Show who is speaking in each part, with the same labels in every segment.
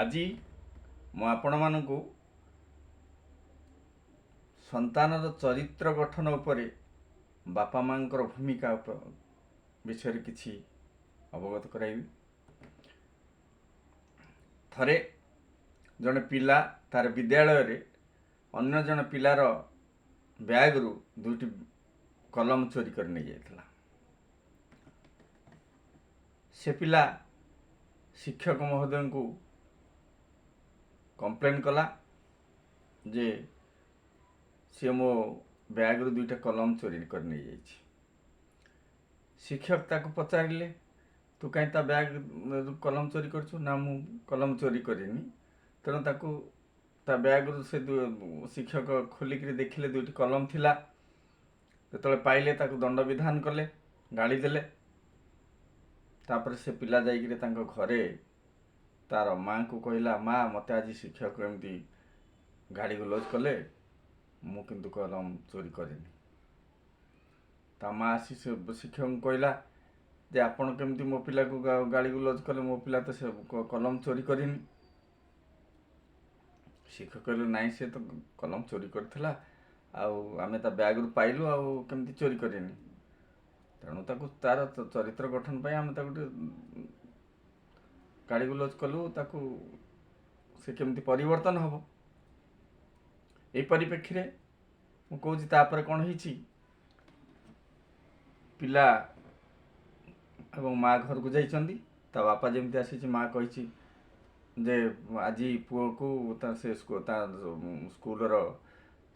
Speaker 1: ଆଜି ମୁଁ ଆପଣମାନଙ୍କୁ ସନ୍ତାନର ଚରିତ୍ର ଗଠନ ଉପରେ ବାପା ମାଆଙ୍କର ଭୂମିକା ବିଷୟରେ କିଛି ଅବଗତ କରାଇବି। ଥରେ ଜଣେ ପିଲା ତାର ବିଦ୍ୟାଳୟରେ ଅନ୍ୟ ଜଣେ ପିଲାର ବ୍ୟାଗରୁ ଦୁଇଟି କଲମ ଚୋରି କରି ନେଇଯାଇଥିଲା। ସେ ପିଲା ଶିକ୍ଷକ ମହୋଦୟଙ୍କୁ କମ୍ପ୍ଲେନ୍ କଲା ଯେ ସିଏ ମୋ ବ୍ୟାଗରୁ ଦୁଇଟା କଲମ ଚୋରି କରି ନେଇଯାଇଛି। ଶିକ୍ଷକ ତାକୁ ପଚାରିଲେ, "ତୁ କାହିଁ ତା ବ୍ୟାଗ କଲମ ଚୋରି କରିଛୁ?" "ନା, ମୁଁ କଲମ ଚୋରି କରିନି।" ତେଣୁ ତାକୁ ତା ବ୍ୟାଗରୁ ସେ ଶିକ୍ଷକ ଖୋଲିକିରି ଦେଖିଲେ, ଦୁଇଟି କଲମ ଥିଲା। ଯେତେବେଳେ ପାଇଲେ, ତାକୁ ଦଣ୍ଡବିଧାନ କଲେ, ଗାଳି ଦେଲେ। ତାପରେ ସେ ପିଲା ଯାଇକିରି ତାଙ୍କ ଘରେ ତାର ମାଆଙ୍କୁ କହିଲା, "ମା, ମୋତେ ଆଜି ଶିକ୍ଷକ ଏମିତି ଗାଳି ଗୁଲଜ କଲେ, ମୁଁ କିନ୍ତୁ କଲମ ଚୋରି କରିନି।" ତା ମା ଆସି ସେ ଶିକ୍ଷକଙ୍କୁ କହିଲା ଯେ ଆପଣ କେମିତି ମୋ ପିଲାକୁ ଗାଳି ଗୁଲଜ କଲେ? ମୋ ପିଲା ତ ସେ କଲମ ଚୋରି କରିନି। ଶିକ୍ଷକ କହିଲେ, "ନାଇଁ, ସେ ତ କଲମ ଚୋରି କରିଥିଲା ଆଉ ଆମେ ତା ବ୍ୟାଗରୁ ପାଇଲୁ, ଆଉ କେମିତି ଚୋରି କରିନି? ତେଣୁ ତାକୁ ତାର ଚରିତ୍ର ଗଠନ ପାଇଁ ଆମେ ତାକୁ ଟିକେ ଗାଳି ଗୁଲଜ କଲୁ, ତାକୁ ସେ କେମିତି ପରିବର୍ତ୍ତନ ହେବ।" ଏଇ ପରିପ୍ରେକ୍ଷୀରେ ମୁଁ କହୁଛି, ତାପରେ କ'ଣ ହେଇଛି? ପିଲା ଏବଂ ମା ଘରକୁ ଯାଇଛନ୍ତି। ତା ବାପା ଯେମିତି ଆସିଛି, ମା କହିଛି ଯେ ଆଜି ପୁଅକୁ ତା ସ୍କୁଲର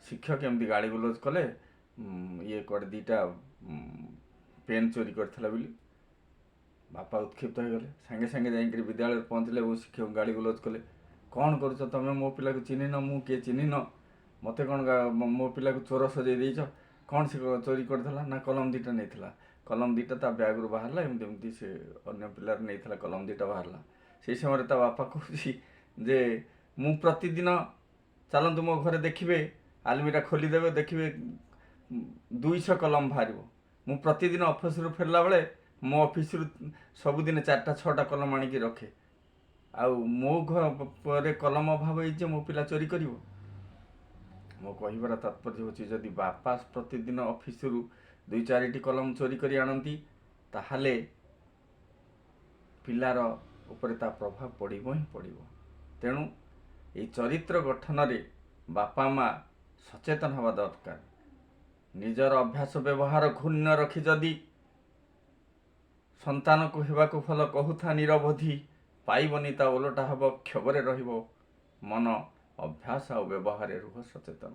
Speaker 1: ଶିକ୍ଷକ ଏମିତି ଗାଳି ଗୁଲଜ କଲେ, ଇଏ କୁଆଡ଼େ ଦୁଇଟା ପେନ୍ ଚୋରି କରିଥିଲା ବୋଲି। ବାପା ଉତ୍କ୍ଷିପ୍ତ ହେଇଗଲେ। ସାଙ୍ଗେ ସାଙ୍ଗେ ଯାଇକରି ବିଦ୍ୟାଳୟରେ ପହଞ୍ଚିଲେ ଏବଂ ଶିକ୍ଷକ ଗାଳି ଗୁଲଜ କଲେ, "କ'ଣ କରୁଛ ତମେ? ମୋ ପିଲାକୁ ଚିହ୍ନିନ? ମୁଁ କିଏ ଚିହ୍ନିନ? ମୋତେ କ'ଣ ମୋ ପିଲାକୁ ଚୋର ସଜେଇ ଦେଇଛ? କ'ଣ ସେ ଚୋରି କରିଥିଲା?" ନା, କଲମ ଦୁଇଟା ନେଇଥିଲା, କଲମ ଦୁଇଟା ତା ବ୍ୟାଗରୁ ବାହାରିଲା, ଏମିତି ଏମିତି ସେ ଅନ୍ୟ ପିଲାର ନେଇଥିଲା, କଲମ ଦୁଇଟା ବାହାରିଲା। ସେଇ ସମୟରେ ତା ବାପା କହୁଛି ଯେ ମୁଁ ପ୍ରତିଦିନ, ଚାଲନ୍ତୁ ମୋ ଘରେ ଦେଖିବେ, ଆଲମିରା ଖୋଲିଦେବେ, ଦେଖିବେ 200 କଲମ ବାହାରିବ। ମୁଁ ପ୍ରତିଦିନ ଅଫିସରୁ ଫେରିଲା ବେଳେ ମୋ ଅଫିସରୁ ସବୁଦିନ ଚାରିଟା ଛଅଟା କଲମ ଆଣିକି ରଖେ। ଆଉ ମୋ ଘରେ କଲମ ଅଭାବ ହେଇଛି ଯେ ମୋ ପିଲା ଚୋରି କରିବ? ମୋ କହିବାର ତାତ୍ପର୍ଯ୍ୟ ହେଉଛି, ଯଦି ବାପା ପ୍ରତିଦିନ ଅଫିସରୁ ଦୁଇ ଚାରିଟି କଲମ ଚୋରି କରି ଆଣନ୍ତି, ତାହେଲେ ପିଲାର ଉପରେ ତା ପ୍ରଭାବ ପଡ଼ିବ ହିଁ ପଡ଼ିବ। ତେଣୁ ଏଇ ଚରିତ୍ର ଗଠନରେ ବାପା ମା ସଚେତନ ହେବା ଦରକାର। ନିଜର ଅଭ୍ୟାସ ବ୍ୟବହାର ଘୃଣ୍ୟ ରଖି ଯଦି ସନ୍ତାନକୁ ହେବାକୁ ଭଲ କହୁଥା ନିରବଧି, ପାଇବନି, ତା ଓଲଟା ହେବ, କ୍ଷୋଭରେ ରହିବ ମନ। ଅଭ୍ୟାସ ଆଉ ବ୍ୟବହାରରେ ରୁହ ସଚେତନ।